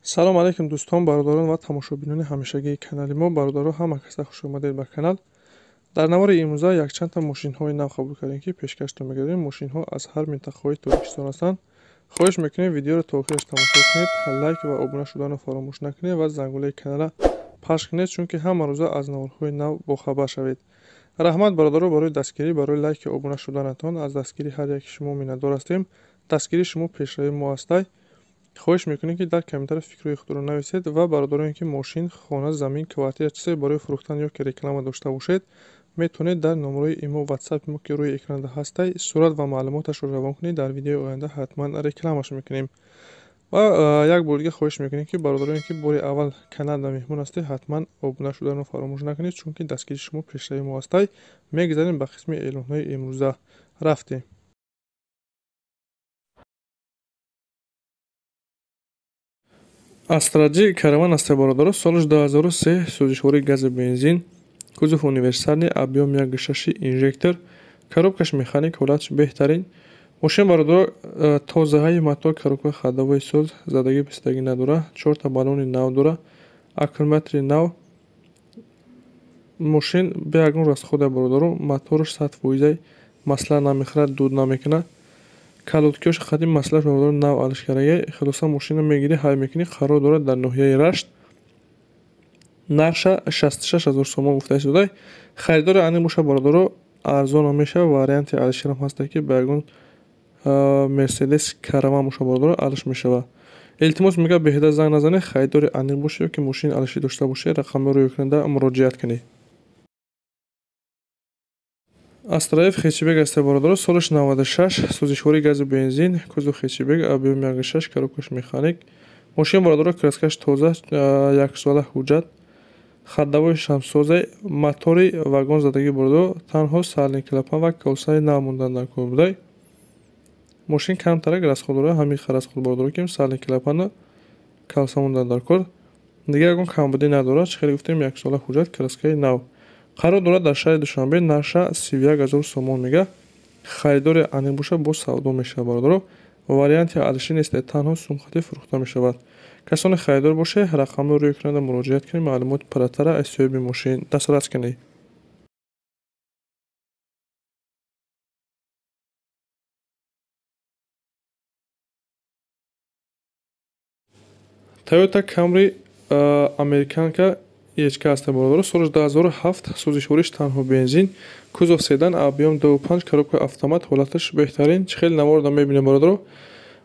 Салом алейкум дӯстон, бародарон ва тамошобинони ҳамешагии канали мо. Бародаро, ҳама каса хуш омадед ба канал. Дар навори имрӯза якчандта мошинҳои нав қабул кардем, ки пешкаштон мегардем. Мошинҳо аз ҳар минтақаҳои Тоҷикистон ҳастанд. Хоҳиш мекунем, видеоро то охираш тамошо кунед, лайк ва обуна шуданро фаромӯш накунед ва зангулаи каналра пахш кунед, чунки ҳама рӯза аз наворҳои нав бохабар шавед. Раҳмат, бародаро, барои дастгирӣ, барои лайки обуна шуданатон. Аз дастгирии ҳар яки шумо миннатдор ҳастем. Дастгирии шумо пешравии мо ҳастай. Хоҳиш мекунем, ки дар комментария фикрҳои худро нависед ва бародароне, ки мошин, хона, замин, квартира, чизе барои фурӯхтан ё ки реклама дошта бошед, метавонед дар номерои имо, ватсапи мо, ки рӯи экранда ҳастай, сурат ва маълумоташро равон кунед. Дар видеои оянда ҳатман рекламаш мекунем. Ва як бор дига хоҳиш мекунем, ки бародароне, ки бори аввал каналда меҳмон ҳастед, ҳатман обуна шуданро фаромӯш накунед, чунки дастгирии шумо пешравии мо ҳастай. Мегузарем ба қисми эълонҳои имрӯза. Рафтем. Астра Ҷи Караван ҳастай, бародаро, солаш 2003, сӯзишвории гази бензин, кузов универсальный, объём 1,6, инжектор, коробкаш механик, ҳолатш беҳтарин. Мошин, бародаро, тозаҳаи мотор, коробка, ходовой соз, задагӣ писдагӣ надора, чорта баллони нав дора, аккумулятори нав. Мошин бе ягон расхода, бародаро, мотораш 100%, масла намехӯрад, дуд намекунад. Калоткиёш қадим, маслаш, бародаро, нав алишкарагӣ. Хулоса, мошина мегирӣ, ҳай мекунӣ. Қарор дорад дар ноҳияи Рашт. Нарша 66 ҳазор сомон гуфта истодай. Харидори аниқ боша, бародаро, арзонам мешава. Варианти алишерам ҳаста, ки ба ягон Мерседес Караван боша, бародаро, алиш мешава. Илтимос мега, беҳуда занг назанед, харидори аниқ боша ё ки мошини алишӣ дошта бошед, рақамҳоро рӯи экранда муроҷиат кунед. Астра Ф хэтчбек ҳастай, бародаро, солаш 96, сӯзишвории гази бензин, кузов хэтчбек, объём 1,6, коробкаш механик. Мошин, бародаро, краскаш тоза, яксола ҳуҷҷат, ходовой шамсозай, мотори вагон задагӣ, бародаро, танҳо сальный клапан ва колсаи нав мондан дар кор будай. Мошин камтарак расход дорад, ҳамин расход, бародаро, ки сальный клапану колса мондан дар кор. Дигар ягон камбудӣ надорад, чӣ хеле гуфтем, яксола ҳуҷҷат, краскаи нав. Қарор дорад дар шаҳри Душанбе, нарша 31 ҳазор сомон мега. Харидори аниқ боша, боз савдо мешавад, бародаро. Варианти алишӣ нест, танҳо сумхатӣ фурӯхта мешавад. Касоне харидор боше, рақамҳоро рӯи экранда муроҷиат кунед, маълумоти пурратара аз соҳиби мошин дастрас кунед. Toyota Camry американка EHK ҳаста, бародаро, соли 2007, сӯзишвориш танҳо бензин, кузов седан, объём 2,5, коробка автомат, ҳолаташ беҳтарин. Чӣ хеле наворда мебинем, бародаро,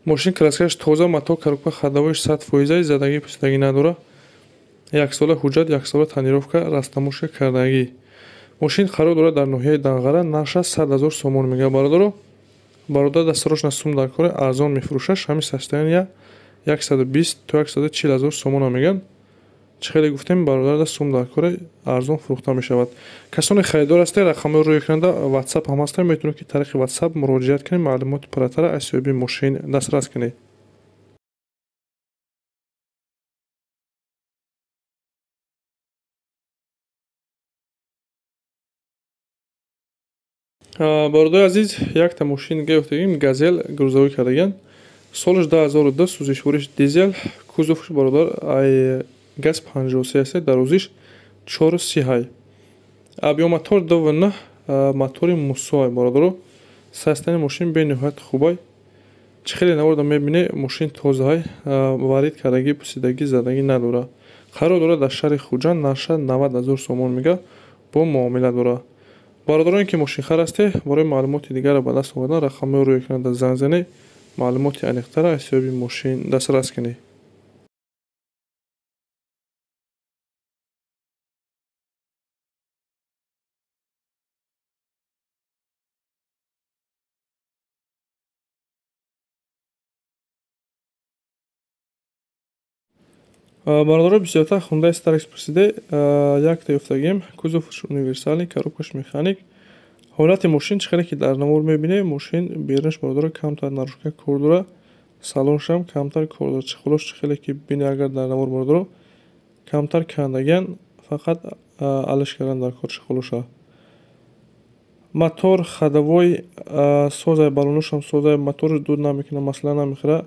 мошин краскаш тоза, мотор, коробка, ходовоиш 100%, задагӣ писдагӣ надора, яксола ҳуҷҷат, яксола тонировка, растамошка кардагӣ. Мошин қарор дорад дар ноҳияи Данғара, нарша 100 ҳазор сомон мега, бародаро. Бародар дастарошна сум дар коре, арзон мефурӯшаш, ҳамин состояния 120 то 140 ҳазор сомона меган. Чӣ хеле гуфтем, бародар, сум дар коре, арзон фурӯхта мешавад. Касоне харидор ҳастед, рақамҳои рӯи экранда, ватсап ҳам ҳастанд, метавонед, ки тариқи ватсап муроҷиат кунед, маълумоти пурратара аз соҳиби мошин дастрас кунед. Бародари азиз, якта мошин гирифтагим, Газел грузовой кардаган, солаш 2002, сӯзишвориш дизел, кузовш, бародар, ай газ 53 аст, дарозиш 4,30 ҳай. Объём мотор 2,9, мотори мусоай, бародаро. Состояни мошин бениҳоят хубай. Чӣ хеле наворда мебине, мошин тозаҳай, варид кардагӣ, пусидагӣ, задагӣ надора. Қарор дорад дар шаҳри Хуҷанд, нарша 90 ҳазор сомон мега, бо муомила дора. Бародароне, ки мошинхар ҳастед, барои маълумоти дигарро ба даст овардан рақамҳои рӯи экранда занг занед, маълумоти аниқтара аз соҳиби мошин дастрас кунед. Бародаро, бисёртар Хундай Starex пурсиде, якта ёфтагим, кузовш универсальный, коробкаш механик. Ҳолати мошин чӣ хеле ки дар навор мебинем, мошин берунаш, бародаро, камтар нарушка кор дора, салоншам камтар кор дора. Хулос, чӣ хеле ки бинед, агар дар навор, бародаро, камтар кандагиан, фақат алиш кардан дар кор хулоша. Мотор ходовой созай, баллоношам созай, моторш дуд намекунад, масъала намехӯрад.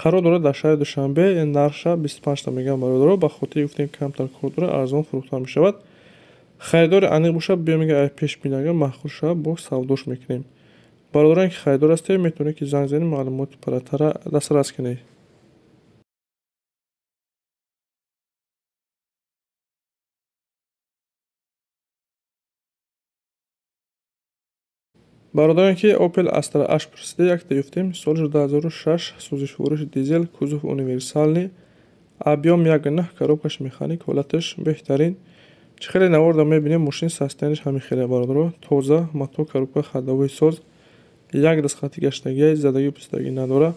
Қарор дорад дар шаҳри Душанбе, нархша 25 та мегӯям бародаро, ба хотири гуфтем камтар кор дорад, арзон фурӯхта мешавад. Харидори аниқ бошад, биё мега ай пеш бинага, маъқул шавад, бо савдош мекунем. Бародарон, ки харидор ҳастед, метавонед ки занг занед, маълумоти пурратара дастрас кунед. Бародарон, ки Opel Astra H пурсида, якта ёфтем, соли 2006, сӯзишвориш дизел, кузов универсальный, объём 1,9, коробкаш механик, ҳолаташ беҳтарин. Чӣ хеле наворда мебинем, мошин состояниеш ҳамин хеле, бародаро, тоза, мотор, коробка, ходовой соз, як дастхати гаштагия, задагӣ пустагӣ надора.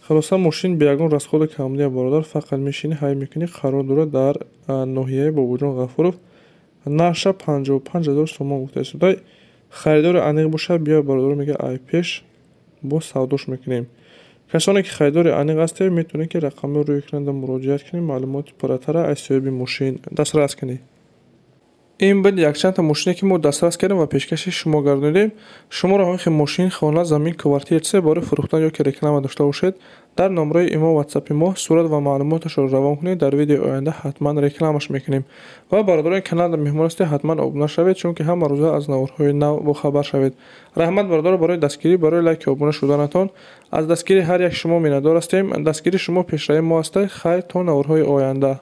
Хулоса, мошин бе ягон расходу камдия, бародар, фақат мешинӣ, ҳай мекунӣ. Қарор дорад дар ноҳияи Бобоҷон Ғафуров, нархша 55 000 сомон гуфта истодай. Харидори аниқ бошад, биё, бародаро, мега ай пеш бо савдош мекунем. Касоне ки харидори аниқ ҳастед, метавонед ки рақамҳои рӯи экранда муроҷиат кунед, маълумоти пурратара аз соҳиби мошин дастрас кунед. Ин буд якчандта мошине, ки мо дастрас кардем ва пешкаши шумо гардонидем. Шуморо ҳамин хел мошин, хона, замин, квартира, чизе барои фурӯхтан ё ки реклама дошта бошед, дар номраи имо, ватсапи мо сурат ва маълумоташро равон кунед, дар видеои оянда ҳатман рекламаш мекунем. Ва бародарони каналда меҳмон ҳастед, ҳатман обуна шавед, чунки ҳама рӯза аз наворҳои нав бохабар шавед. Раҳмат, бародаро, барои дастгирӣ, барои лайки обуна шуданатон. Аз дастгирии ҳар як шумо миннатдор ҳастем. Дастгирии шумо пешравии мо аста. Хайр, то наворҳои оянда.